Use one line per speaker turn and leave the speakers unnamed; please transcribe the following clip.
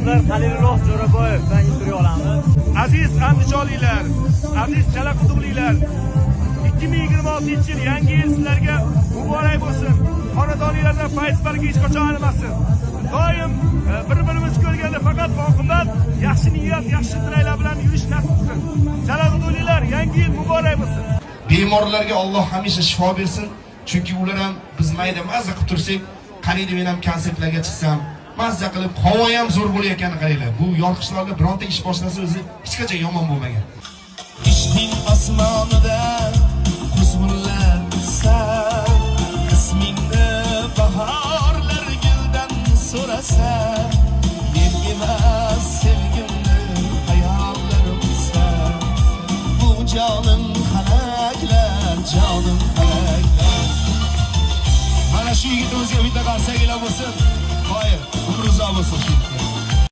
Hozir Halilulloh Jo'raboyevdan intervyu olamiz.
Aziz andijonliklar, aziz chalaquduqliklar, 2026-yil, yangi yil sizlarga muborak bo'lsin. Xonadoninglarda fayz baraka hech qachon arimasin. Doim bir birimiz ko'rganda faqat oqibat, yaxshi niyat, yaxshi tilaklar bilan yurish nasib qilsin. Chalaquduqliklar, yangi yil muborak bo'lsin.
Bemorlarga Alloh hamisha shifo bersin, chunki ular ham biz mayda mazza qilib tursak, qaniydi men ham konsertlarga chiqsam, mazza qilib, havo ham zo'r bo'layotganini qaranglar. Bu Yorqishloqda bironta ish boshlasa, o'zi hech qachon yomon bo'lmagan.
Ishqing osmonida quzg'unlar uchsa, ismingni bahorlar guldan so'rasa.